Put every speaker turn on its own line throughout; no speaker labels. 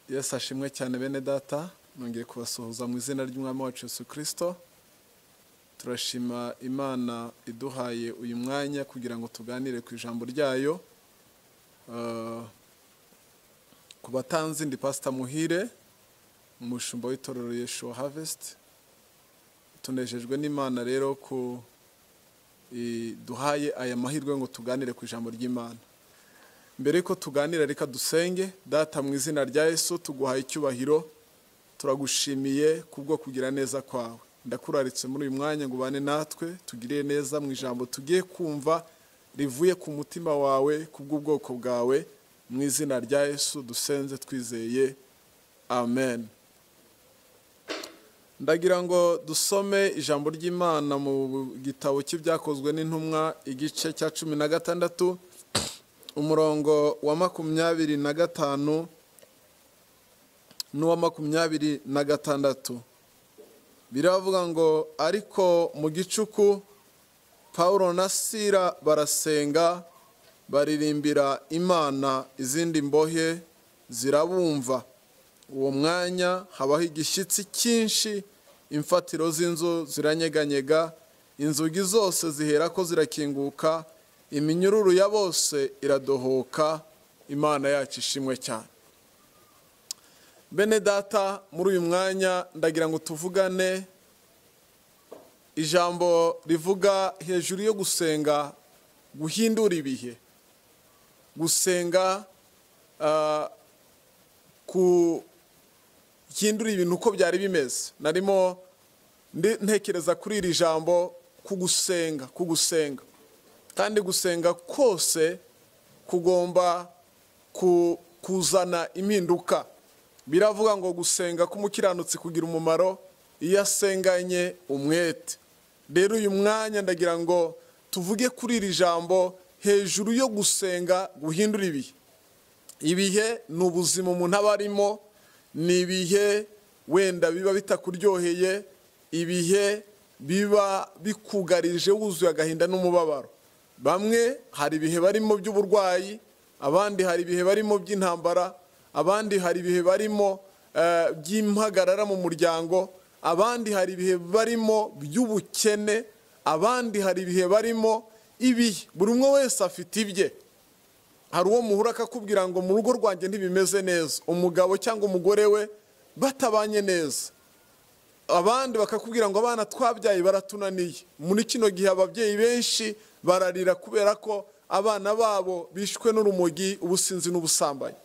Yesu ashimwe cyane bene data, nongeye kubasuhuza mu izina ry'Umwami wacu Yesu Kristo. Turashima Imana iduhaye uyu mwanya kugira ngo tuganire ku ijambo ryayo. Ku batanzi ndi Pastor Muhire, umushumba w'itorero Yeshua Harvest. Tunejejwe n'Imana rero ku iduhaye aya mahirwe ngo tuganire ku ijambo ry'Imana. Mbere ko tuganira reka dusenge. Data, mu izina rya Yesu tuguhaye icyubahiro, turagushimiye kubwo kugira neza kwawe. Ndakuraritse muri uyu mwanya ngo ubane natwe, tugirire neza mu ijambo tugiye kumva rivuye ku mutima wawe kubw'ubwoko bwawe, mu izina rya Yesu dusenze twizeye, amen. Ndagira ngo dusome ijambo ry'Imana mu gitabo cy'Ibyakozwe n'Intumwa, igice cya 16, umurongo wa 25 n'uwa 26. Biravuga ngo: ariko mu gicuku Paulo na Sila barasenga, baririmbira Imana, izindi mbohe zirabumva. Uwo mwanya habaho igishyitsi cyinshi, imfatiro z'inzu ziranyeganyega, inzugi zose ziherako zirakinguka, iminyururu ya bose iradohoka. Imana yacu ishimwe cyane. Bene data, muri uyu mwanya ndagira ngo tuvugane ijambo rivuga hejuru yo gusenga guhindura ibihe, gusenga kuhindura ibintu uko byari bimeze. Narimo ntekereza kuri iri jambo kugusenga, kandi gusenga kose kugomba kuzana impinduka. Biravuga ngo gusenga k'umukiranutsi kugira umumaro iyo asenganye umwete. Rero uyu mwanya ndagira ngo tuvuge kuri iri jambo hejuru yo gusenga guhindura ibihe. Ibihe ni ubuzima umuntu aba arimo, ni ibihe wenda biba bitakuryoheye, ibihe biba bikugarije wuzuye agahinda n'umubabaro. Bamwe hari ibihe barimo by'uburwayi, abandi hari ibihe barimo by'intambara, abandi hari ibihe barimo by'impagarara mu muryango, abandi hari ibihe barimo by'ubukene, abandi hari ibihe barimo ibihe. Buri umwe wese afite ibye. Hari uwo muhura akakubwira ngo mu rugo rwanjye ntibimeze neza, umugabo cyangwa umugore we batabanye neza. Abandi bakakubwira ngo abana twabyaye baratunaniye. Muri kino gihe ababyeyi benshi bararira kubera ko abana babo bishwe n'urumogi, ubusinzi n'ubusambanyi.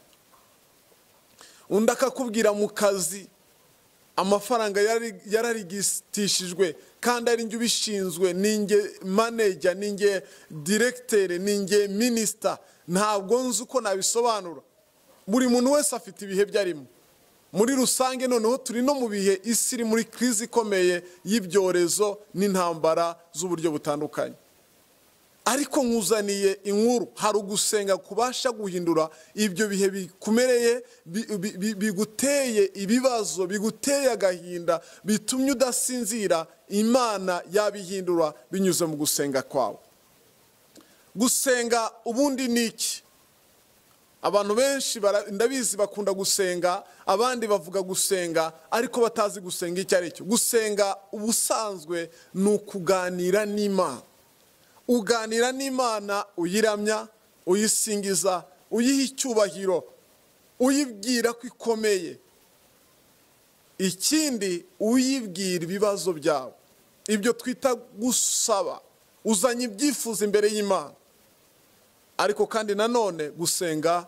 Undi akakubwira mu kazi amafaranga yararigitishijwe kandi ari njye ubishinzwe, ninjye manager, ninjye directeur, ninjye minister, ntabwo nzi uko nabisobanura. Buri muntu wese afite ibihe byarimo. Muri rusange noneho turi no mu bihe isi iri muri crise ikomeye y'ibyorezo n'intambara z'uburyo butandukanye. Ariko nkuzaniye inkuru, hari ugusenga kubasha guhindura ibyo bihe bikumereye, biguteye ibibazo, biguteye agahinda, bitumye udasinzira. Imana yabihindura binyuze mu gusenga kwawe. Gusenga ubundi ni iki? Abantu benshi ndabizi bakunda gusenga, abandi bavuga gusenga ariko batazi gusenga icyo ari cyo. Gusenga ubusanzwe ni ukuganira n'Imana. Uganira n'Imana uyiramya, uyisingiza, uyiha icyubahiro, uyibwira ko ikomeye. Ikindi uyibwira ibibazo byawe, ibyo twita gusaba, uzanye ibyifuzo imbere y'Imana. Ariko kandi nanone gusenga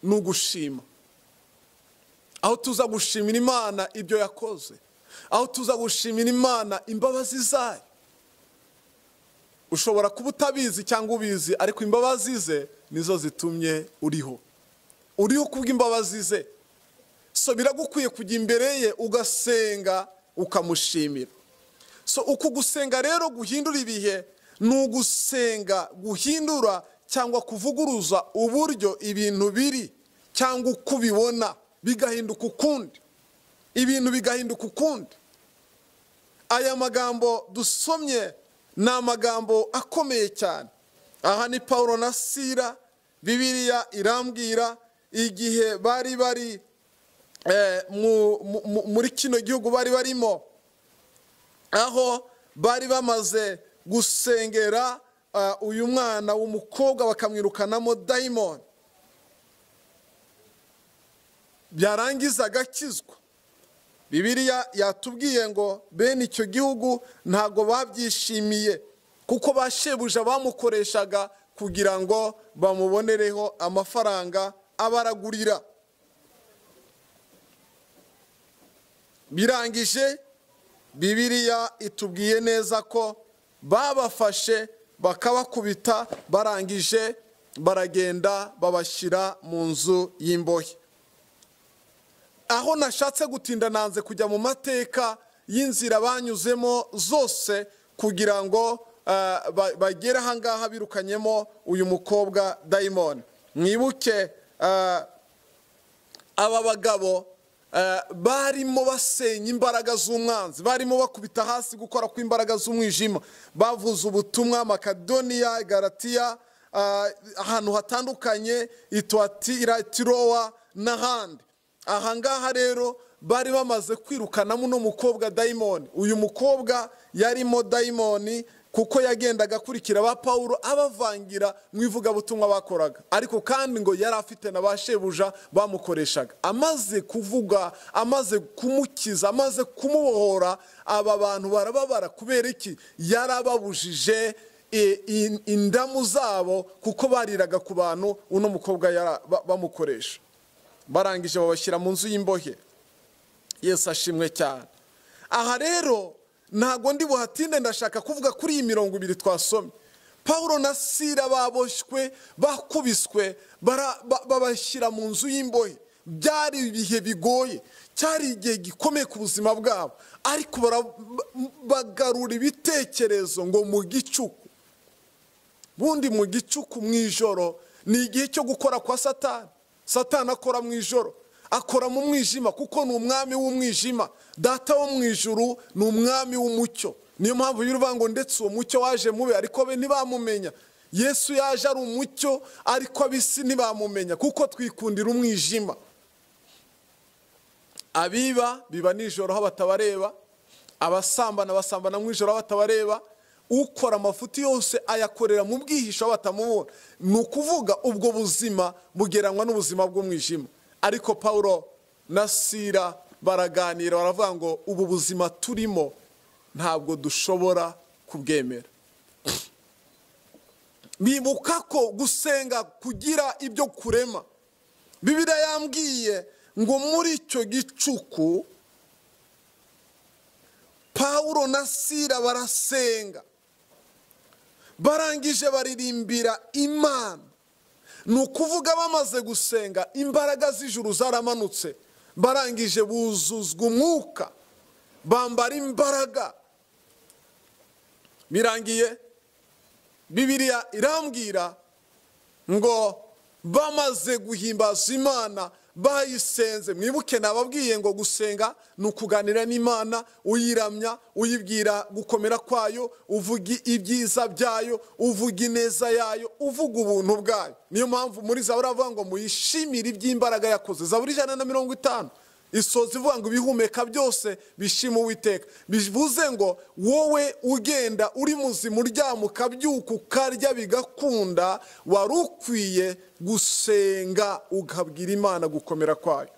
ni ugushima. Aho tuza gushimira Imana ibyo yakoze, aho tuza gushimira Imana imbabazi zayo. Ushobora kuba utabizi cyangwa ubizi, ariko imbabazi ze nizo zitumye uriho. Uriho kubw'imbabazi ze. So biragukwiye kujya imbere ye ugasenga ukamushimira. So uku gusenga rero guhindura ibihe ni ugusenga guhindura cyangwa kuvuguruza uburyo ibintu biri cyangwa uko ubibona bigahinduka ukundi. Ibintu bigahinduka ukundi. Aya magambo dusomye ni amagambo akomeye cyane. Aha ni Paulo na Sila, Bibiliya irambwira igihe bari bari muri kino gihugu bari barimo, aho bari bamaze gusengera uyu mwana w'umukobwa bakamwirukanamo dayimoni, byarangiza agakizwa. Bibiliya yatubwiye ngo bene icyo gihugu ntago babyishimiye, kuko ba shebuja bamukoreshaga kugira ngo bamubonereho amafaranga abaragurira. Birangije Bibiliya itubwiye neza ko babafashe bakabakubita, barangije baragenda babashyira mu nzu y'imbohe. Aho nashatse gutinda nanze kujya mu mateka y'inzira banyuzemo zose kugira ngo bagere ahangaha birukanyemo uyu mukobwa dayimoni. Mwibuke aba bagabo barimo basenya imbaraga z'umwanzi, barimo bakubita hasi gukora kw'imbaraga z'umwijima, bavuze ubutumwa Makedoniya, Galatiya, ahantu hatandukanye, Itwatira, Tirowa n'ahandi. Ahangaha rero bari bamaze kwirukanamo uno mukobwa dayimoni. Uyu mukobwa yarimo dayimoni kuko yagendaga akurikira ba Paulo abavangira mu ivugabutumwa bakoraga, ariko kandi ngo yari afite na ba shebuja bamukoreshaga. Amaze kuvuga, amaze kumukiza, amaze kumubohora, aba bantu barababara. Kubera iki? Yarababujije indamu zabo kuko bariraga ku bantu uno mukobwa bamukoresha. Barangije babashyira mu nzu y'imbohe. Yesu ashimwe cyane. Aha rero ntago ndi buhatinde, ndashaka kuvuga kuri iyi 20 twasomye. Paulo na Sila baboshywe, bakubiswe, babashyira mu nzu y'imbohe. Byari ibihe bigoye, cyari igihe gikomeye ku buzima bwabo, ariko bagarura ibitekerezo ngo mu gicuku. Bundi mu gicuku mu ijoro ni igihe cyo gukora kwa Satani. Satani akora mu ijoro, akora mu mwijima, kuko ni umwami w'umwijima. Data wo mu ijuru ni umwami w'umucyo. Niyo mpamvu bivuga ngo ndetse uwo mucyo waje mube, ariko be ntibamumenya. Yesu yaje ari umucyo, ariko ab'isi ntibamumenya, kuko twikundira umwijima. Abiba biba nijoro aho batabareba, abasambana basambana mu ijoro aho batabareba, ukora amafuti yose ayakorera mu bwihisho batamubona. Ni ukuvuga ubwo buzima bugeranywa n'ubuzima bw'umwijima. Ariko Paulo na Sila baraganira, baravuga ngo ubu buzima turimo ntabwo dushobora kubwemera. Bibuka ko gusenga kugira ibyo kurema. Bibiliya yambwiye ngo muri icyo gicuku Paulo na Sila barasenga, barangije baririmbira Imana. Ni ukuvuga bamaze gusenga imbaraga z'ijuru zaramanutse, barangije buzuzwa umwuka, bambara imbaraga. Birangiye Bibiliya irambwira ngo bamaze guhimbaza Imana bayisenze. Mwibuke nababwiye ngo gusenga ni ukuganira n'Imana, uyiramya, uyibwira gukomera kwayo, uvuga ibyiza byayo, uvuga ineza yayo, uvuga ubuntu bwayo. Niyo mpamvu muri Zaburi avuga ngo muyishimire iby'imbaraga yakoze. Zaburi 150 isoza ivuga ngo ibihumeka byose bishima Uwiteka. Bivuze ngo wowe ugenda uri muzima, uryama ukabyuka ukarya bigakunda, wari ukwiye gusenga ukabwira Imana gukomera kwayo.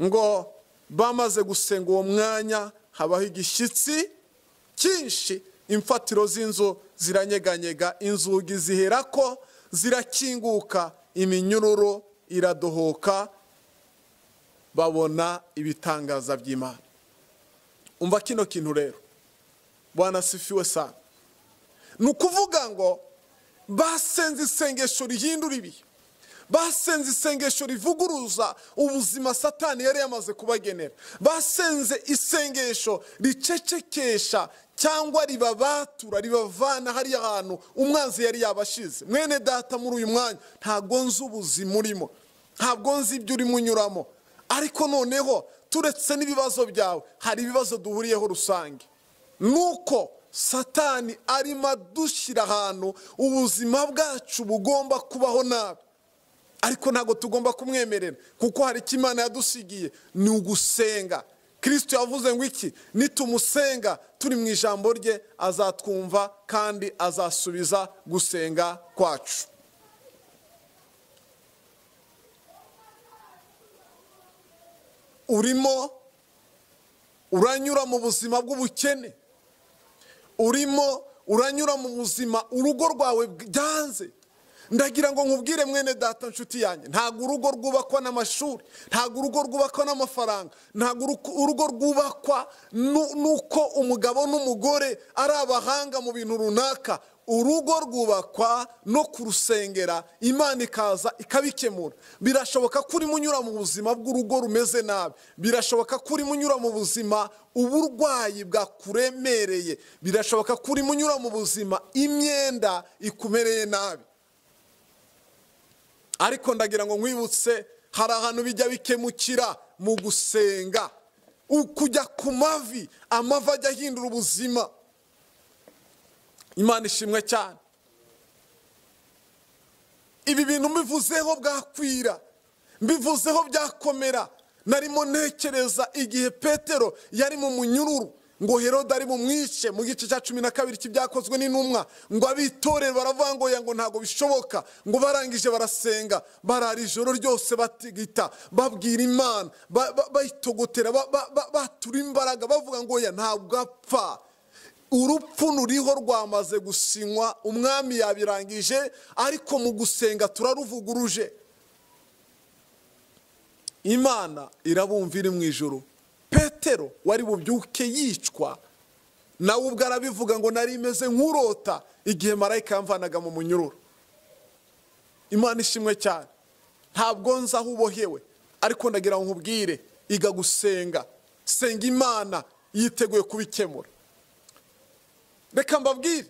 Ngo bamaze gusenga uwo mwanya habaho igishyitsi cyinshi, imfatiro z'inzu ziranyeganyega, inzugi ziherako zirakinguka, iminyururu iradohoka, babona ibitangaza by'Imana. Umva kino kintu rero, Bwana sifiwe sana. Ni ukuvuga ngo basenze isengesho rihindura ibihe, basenze isengesho rivuguruza ubuzima Satani yari yamaze kubagenera, basenze isengesho ricecekesha cyangwa ribabatura, ribavana hariya hantu umwanzi yari yabashize. Mwene data, muri uyu mwanya ntabwo nzi ubuzima urimo, ntabwo nzi ibyo urimo unyuramo, ariko noneho turetse n'ibibazo byawe, hari ibibazo duhuriyeho rusange. Nuko Satani arimo adushyira ahantu ubuzima bwacu bugomba kubaho nabi. Ariko ntabwo tugomba kumwemerera, kuko hari icyo Imana yadusigiye, ni ugusenga. Kristo yavuze ngo iki? Nitumusenga turi mu ijambo rye azatwumva kandi azasubiza gusenga kwacu. Urimo uranyura mu buzima bw'ubukene, urimo uranyura mu buzima urugo rwawe byanze. Ndagira ngo nkubwire mwene data nshuti yanjye, ntabwo urugo rwubakwa n'amashuri, ntabwo urugo rwubakwa n'amafaranga, ntabwo urugo rwubakwa nuko umugabo n'umugore ari abahanga mu bintu runaka. Urugo rwubakwa no kurusengera, Imana ikaza ikabikemura. Birashoboka ko urimo unyura mu buzima bw'urugo rumeze nabi, birashoboka ko urimo unyura mu buzima uburwayi bwakuremereye, birashoboka ko urimo unyura mu buzima imyenda ikumereye nabi. Ariko ndagira ngo nkwibutse, hari ahantu bijya bikemukira mu gusenga, ukujya ku mavi, amavi ajya ahindura ubuzima. Imana ishimwe cyane. Ibi bintu mbivuzeho bwakwira, mbivuzeho byakomera. Narimo ntekereza igihe Petero yari mu munyururu, ngo Herode ari bumwice mu gice cya 12 cy'ibyakozwe n'intumwa, ngo abitorero baravuga ngo ngo ntago bishoboka, ngo barangije barasenga, barara ijoro ryose batigita, babwira Imana, bayitogotera, batura imbaraga, bavuga ngo ya ntabwo apfa. Urupfu ruriho rwamaze gusinywa, umwami yabirangije, ariko mu gusenga turaruvuguruje. Imana irabumvira mu ijoro. Petero wari bubyuke yicwa, nawe ubwo arabivuga ngo nari imeze nk'urota igihe marayika yamvanaga mu munyururu. Imana ishimwe cyane. Ntabwo nzi aho ubohewe, ariko ndagira ngo nkubwire, iga gusenga, senga Imana yiteguye kubikemura. Reka mbabwire,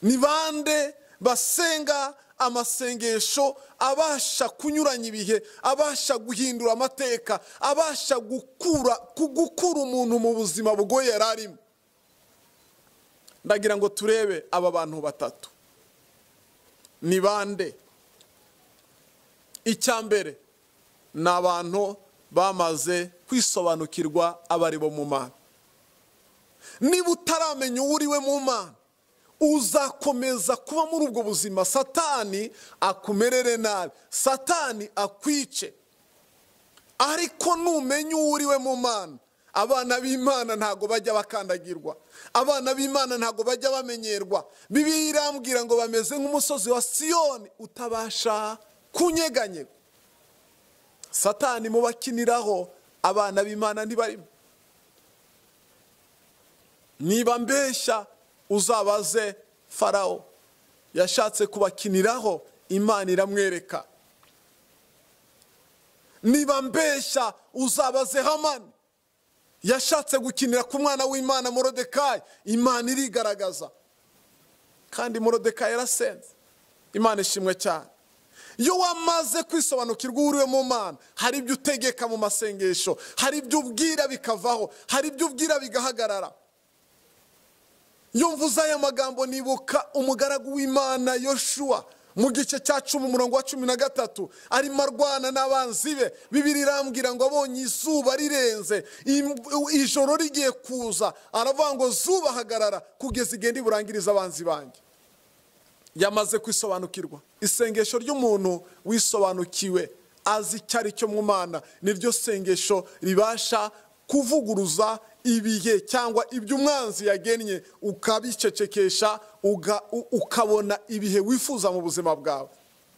ni bande basenga amasengesho abasha kunyuranya ibihe, abasha guhindura amateka, abasha gukura umuntu mu buzima bugoye yari arimo? Ndagira ngo turebe aba bantu batatu ni bande. Icya mbere ni abantu bamaze kwisobanukirwa abari bo mu Mana. Niba utaramenya uwo uriwe mu Mana, uzakomeza kuba muri ubwo buzima, Satani akumerere nabi, Satani akwice. Ariko numenya uwo uriwe mu Mana, abana b'Imana ntago bajya bakandagirwa, abana b'Imana ntago bajya bamenyerwa. Bibiliya irambwira ngo bameze nk'umusozi wa Siyoni utabasha kunyeganyega. Satani mubakiniraho, abana b'Imana ntibarimo. Niba mbeshya uzabaze Farao, yashatse kubakiniraho, Imana iramwereka. Niba mbeshya uzabaze Hamani, yashatse gukinira ku mwana w'Imana Morodekayi, Imana irigaragaza. Kandi Morodekayi yarasenze. Imana ishimwe cyane. Iyo wamaze kwisobanukirwa uriwe mu Mana, hari ibyo utegeka mu masengesho, hari ibyo ubwira bikavaho, hari ibyo ubwira bigahagarara. Iyo mvuze aya magambo nibuka umugaragu w'Imana Yoshua mu gice cya 10 umurongo wa 13, arimo arwana n'abanzi be. Bibiliya irambwira ngo abonye izuba rirenze, ijoro rigiye kuza, aravuga ngo zuba hagarara kugeza igihe ndiburangiriza abanzi banjye. Yamaze kwisobanukirwa. Isengesho ry'umuntu wisobanukiwe azi icyo ari cyo mu Mana, niryo sengesho ribasha kuvuguruza ibihe cyangwa ibyo umwanzi yagennye, ukabicecekesha, ukabona ibihe wifuza mu buzima bwawe.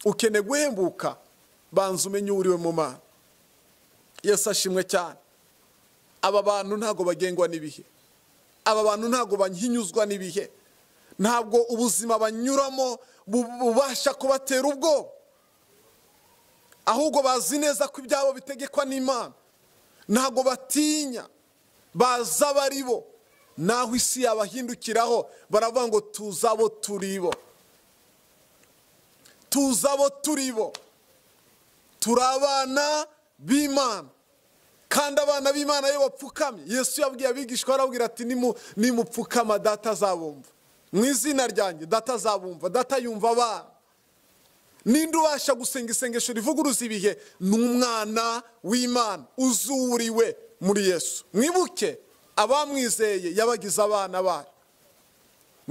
Ukeneye guhembuka, banza umenye uriwe mu Mana. Yesu ashimwe cyane. Aba bantu ntago bagengwa n'ibihe, aba bantu ntago banhinyuzwa n'ibihe, ntabwo ubuzima banyuramo bubasha kubatera ubwoba, ahubwo bazi neza ko ibyabo bitegekwa n'Imana. Ntago batinya, baza baribo, naho isi yabahindukiraho baravuga ngo tuzabo turibo, tuzabo turibo, turi abana b'Imana. Kandi abana b'Imana iyo bapfukamye, Yesu yabwiye abigishwa arababwira ati nimupfukama data azabumva, mu izina ryanjye data azabumva, data yumva abana. Ninde ubasha gusenga isengesho rivuguruza ibihe? Ni umwana w'Imana uzuriwe muri Yesu. Mwibuke abamwizeye yabagize abana bayo,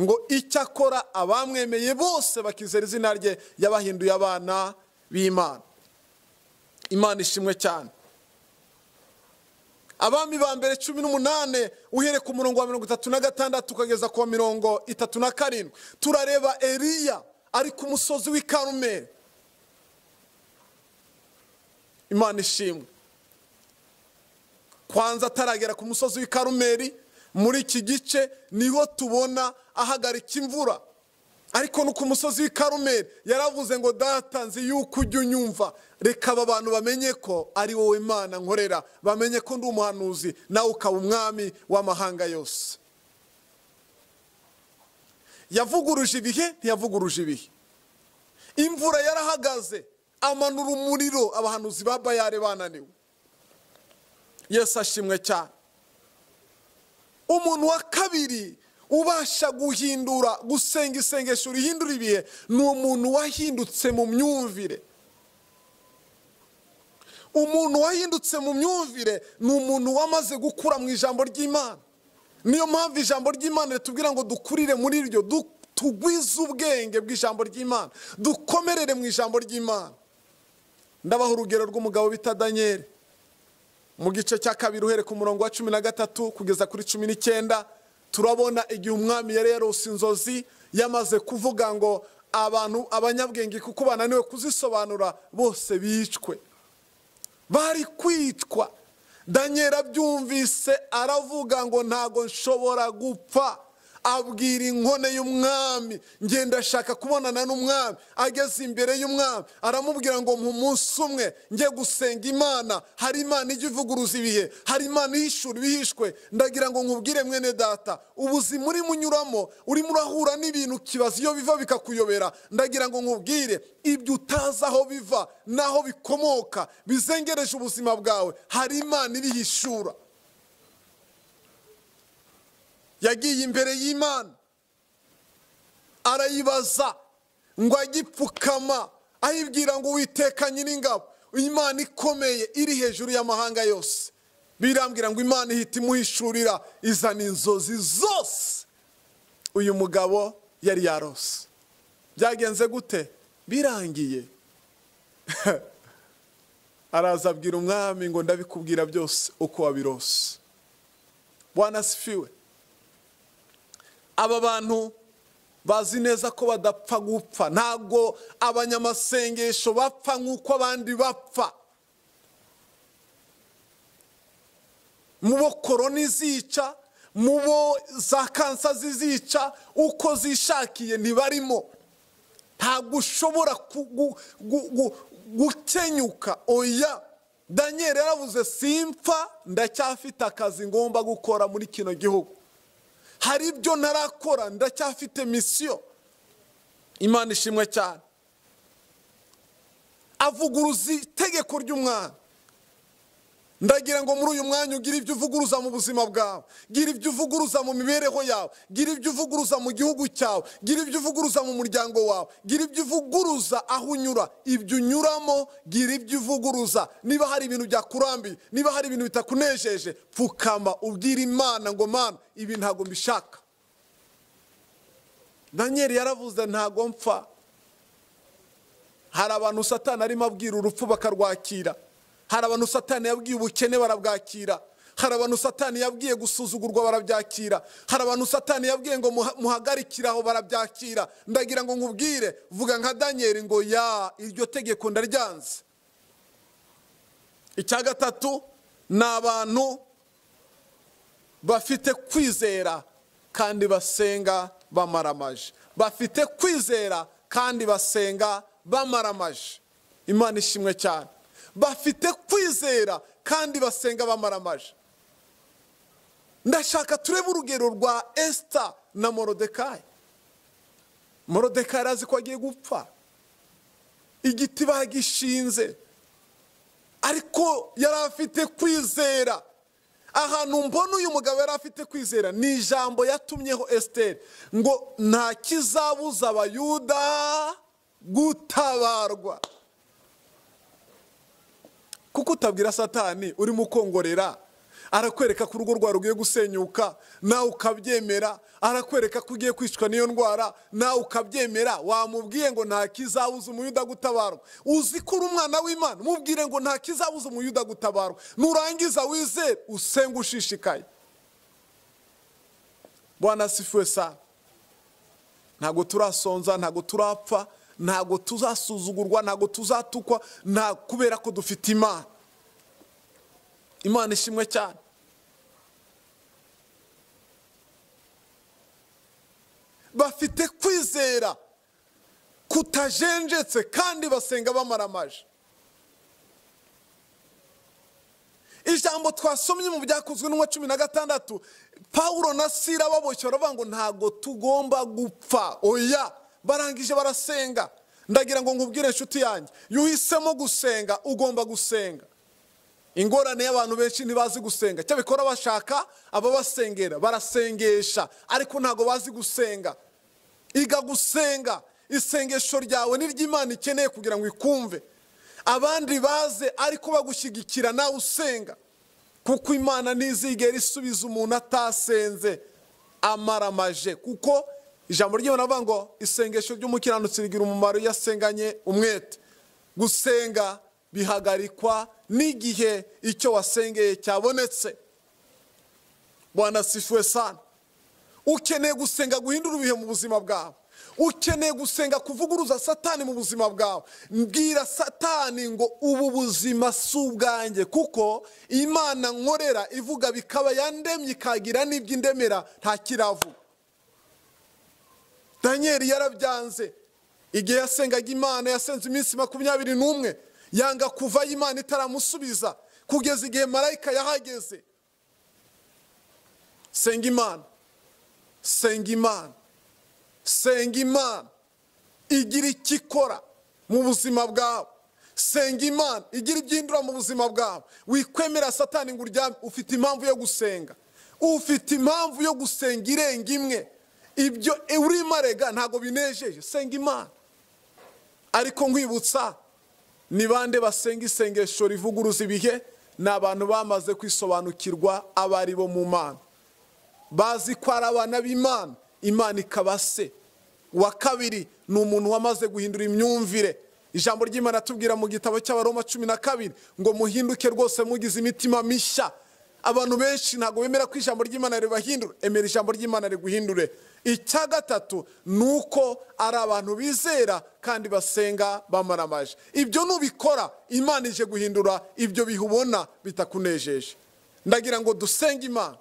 ngo icyakora abamwemeye bose bakizera izina rye yabahinduye abana b'Imana. Imana ishimwe cyane. Abami ba mbere 18 uhere ku murongo wa 36 ukageza ku 37, turareba Eliya ari ku musozi w'i Karumeli. Imana ishimwe. Kwanza ataragera ku musozi w'i Karumeli, muri iki gice niho tubona ahagarika imvura. Ariko no ku musozi w'i Karumeli yaravuze ngo data nzi yuko ujya unyumva, reka aba bantu bamenye ko ari wowe Imana nkorera, bamenye ko ndi umuhanuzi nawe ukaba umwami w'amahanga yose. Yavuguruje ibihe, ntiyavuguruje ibihe. Imvura yarahagaze, amanura umuriro, abahanuzi ba Bayali bananiwe. Yesu ashimwe cyane. Umuntu wa kabiri ubasha guhindura, gusenga isengesho rihindura ibihe, ni umuntu wahindutse mu myumvire. Umuntu wahindutse mu myumvire ni umuntu wamaze gukura mu ijambo ry'Imana. Niyo mpamvu ijambo ry'Imana ritubwira ngo dukurire muri ryo, tugwize ubwenge bw'ijambo ry'Imana, dukomerere mu ijambo ry'Imana. Ndabaha urugero rw'umugabo bita Daniel. Mu gice cya 2 uhere ku murongo wa 13 kugeza kuri 19, turabona igihe umwami yari yarose inzozi, yamaze kuvuga ngo abantu abanyabwenge kuko bananiwe kuzisobanura bose bicwe, bari kwicwa. Daniel abyumvise aravuga ngo ntago nshobora gupfa. Abwira inkone y'umwami, ngenda ashaka kubonana n'umwami. Ageze imbere y'umwami aramubwira ngo mu munsi umwe nge gusenga Imana, hari Imana ijya ivuguruza ibihe, hari Imana ihishura ibihishwe. Ndagira ngo nkubwire mwene data, ubuzima urimo unyuramo, urimo urahura n'ibintu kibaza iyo biva bikakuyobera. Ndagira ngo nkubwire ibyo utazi aho biva naho bikomoka bizengereje ubuzima bwawe, hari Imana ibihishura. Yagiye imbere y'Imana arayibaza ngo agipfukama, ayibwira ngo Uwiteka Nyiringabo, Imana ikomeye iri hejuru y'amahanga yose. Birambwira ngo Imana ihita imuhishurira, izana inzozi zose uyu mugabo yari yarose. Byagenze gute? Birangiye araza abwira umwami ngo ndabikubwira byose uko wabirose. Bwana asifiwe. Aba bantu bazi neza ko badapfa gupfa. Ntabwo abanyamasengesho bapfa nk'uko abandi bapfa. Mubo koroni zica, mubo za kansa zizica, uko zishakiye ntibarimo. Ntabwo ushobora gukenyuka. Oya, Daniel yaravuze simpfa, ndacyafite akazi ngomba gukora muri kino gihugu. Hari ibyo narakora, ndacyafite misiyo. Imana ishimwe cyane. Avuguruza itegeko ry'umwami. Ndagira ngo muri uyu mwanya ugire ibyo uvuguruza mu buzima bwawe, gira ibyo uvuguruza mu mibereho yawe, gira ibyo uvuguruza mu gihugu cyawe, gira ibyo uvuguruza mu muryango wawe, gira ibyo uvuguruza aho unyura, ibyo unyuramo, gira ibyo uvuguruza. Niba hari ibintu byakurambiye, niba hari ibintu bitakunejeje, pfukama ubwira Imana ngo Mana, ibi ntago mbishaka. Daniel yaravuze ntago mpfa. Hari abantu Satani arimo abwira urupfu bakarwakira. Hari abantu Satani yabwiye ubukene barabwakira. Hari abantu Satani yabwiye gusuzugurwa barabyakira. Hari abantu Satani yabwiye ngo muhagarikire aho barabyakira. Ndagira ngo nkubwire, vuga nka Daniel ngo ya iryo tegeko ndaryanze. Icya gatatu ni abantu bafite kwizera kandi basenga bamaramaje. Bafite kwizera kandi basenga bamaramaje. Imana ishimwe cyane. Bafite kwizera kandi basenga bamaramaje. Ndashaka turebe urugero rwa Esther na Morodekayi. Morodekayi arazi ko agiye gupfa, igiti bagishinze, ariko yari afite kwizera. Ahantu mbona uyu mugabo yari afite kwizera ni ijambo yatumyeho Esther ngo nta kizabuza Abayuda Gutabarwa. Kuko utabwira Satani urimo ukongorera, arakwereka ko urugo rwawe rugiye gusenyuka, nawe ukabyemera. Arakwereka ko ugiye kwicwa n'iyo ndwara, nawe ukabyemera. Wamubwiye ngo nta kizabuza umuyuda gutabarwa. Uzi ko uri umwana w'Imana, mubwire ngo nta kizabuza umuyuda gutabarwa. Nurangiza wizere, usenge ushishikaye. Bwana asifiwe sana. Ntabwo turasonza, ntabwo turapfa, ntabwo tuzasuzugurwa, ntabwo tuzatukwa, nta kubera ko dufite Imana. Imana ishimwe cyane. Bafite kwizera kutajenjetse kandi basenga bamaramaje. Ijambo twasomye mu Byakozwe n'intumwa 16, Pawulo na Sila baboshye baravuga ngo ntago tugomba gupfa. Oya, barangije barasenga. Ndagira ngo nkubwire inshuti yanjye, iyo uhisemo gusenga ugomba gusenga. Ingorane y'abantu benshi ntibazi gusenga. Icyo bikora bashaka ababasengera, barasengesha ariko ntago bazi gusenga. Iga gusenga. Isengesho ryawe ni ry'Imana ikeneye kugira ngo ikumve. Abandi baze ariko bagushyigikira nawe usenga, kuko Imana ntizigera isubiza umuntu atasenze amaramaje. Kuko ijambo ry'Imana rivuga ngo isengesho ry'umukiranutsi rigira umumaro iyo asenganye umwete. Gusenga bihagarikwa n'igihe icyo wasengeye cyabonetse. Bwana asifiwe sana. Ukeneye gusenga guhindura ibihe mu buzima bwawe. Ukeneye gusenga kuvuguruza Satani mu buzima bwawe. Mbwira Satani ngo ubu buzima si ubwanjye, kuko Imana nkorera ivuga bikaba, yandemye ikagira n'ibyo indemera nta kiravuga. Daniel yarabyanze. Igihe yasengaga Imana yasenze iminsi 21, yanga kuva Imana itaramusubiza kugeza igihe marayika yahageze. Senga Imana, senga Imana, senga Imana igira icyo ikora mu buzima bwawe. Senga Imana igira ibyindura mu buzima bwawe. Wikwemera Satani ngo uryame. Ufite impamvu yo gusenga, ufite impamvu yo gusenga irenga imwe. Ibyo urimo arega ntago binejeje. Senga Imana. Ariko nkwibutsa, ni bande basenga isengesho rivuguruza ibihe? Ni abantu bamaze kwisobanukirwa abari bo mu Mana, bazi ko ari abana b'Imana, Imana ikaba se. Wa kabiri ni umuntu wamaze guhindura imyumvire. Ijambo ry'Imana atubwira mu gitabo cy'Abaroma 12 ngo muhinduke rwose mugize imitima mishya. Abantu benshi ntago bemera ko ijambo ry'Imana ribahindura. Emera ijambo ry'Imana riguhindure. Icya gatatu nuko ari abantu bizera kandi basenga bamaramaje. Ibyo nubikora Imana ije guhindura ibyo bihubona bitakunejeje. Ndagira ngo dusenge Imana.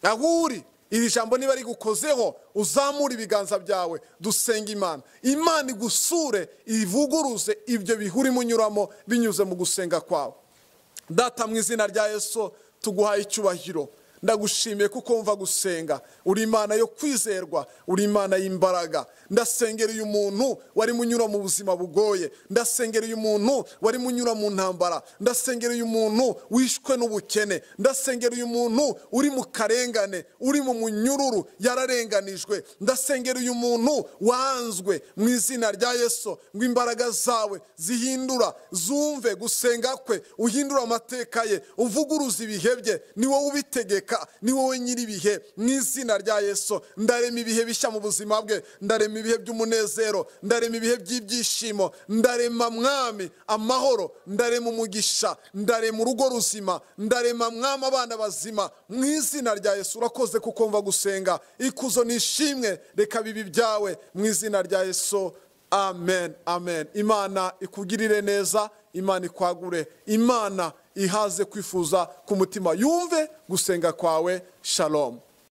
Aho uri, iri jambo niba rigukozeho uzamure ibiganza byawe dusenge Imana. Imana igusure, ivuguruze ibyo bihurimo unyuramo binyuze mu gusenga kwawe. Data, mu izina rya Yesu tuguhaye icyubahiro. Ndagushimiye kuko wumva gusenga. Uri Imana yo kwizerwa, uri Imana y'imbaraga. Ndasengera uyu muntu wari munyura mu buzima bugoye. Ndasengera uyu muntu wari munyura mu ntambara. Ndasengera uyu muntu wishwe n'ubukene. Ndasengera uyu muntu uri mu karengane, uri mu munyururu, yararenganijwe. Ndasengera uyu muntu wanzwe mu izina rya Yesu, ngo imbaraga zawe zihindura, zumve gusenga kwe, uhindura amateka ye, uvuguruza ibihe bye. Ni wowe ubitegeka, ni wowe nyiri ibihe. Mu izina rya Yesu ndarema ibihe bishya mu buzima bwe, ndarema ibihe by'umunezero, ndarema ibihe by'ibyishimo, ndarema Mwami amahoro, ndarema umugisha, ndarema urugo ruzima, ndarema Mwami abana bazima. Mu izina rya Yesu urakoze kuko mva gusenga. Ikuzo nishimwe reka bibi byawe mu izina rya Yesu. Amen, amen. Imana ikugirire neza, Imana ikwagure, Imana ihaze kwifuza ku mutima, yumve gusenga kwawe. Shalom.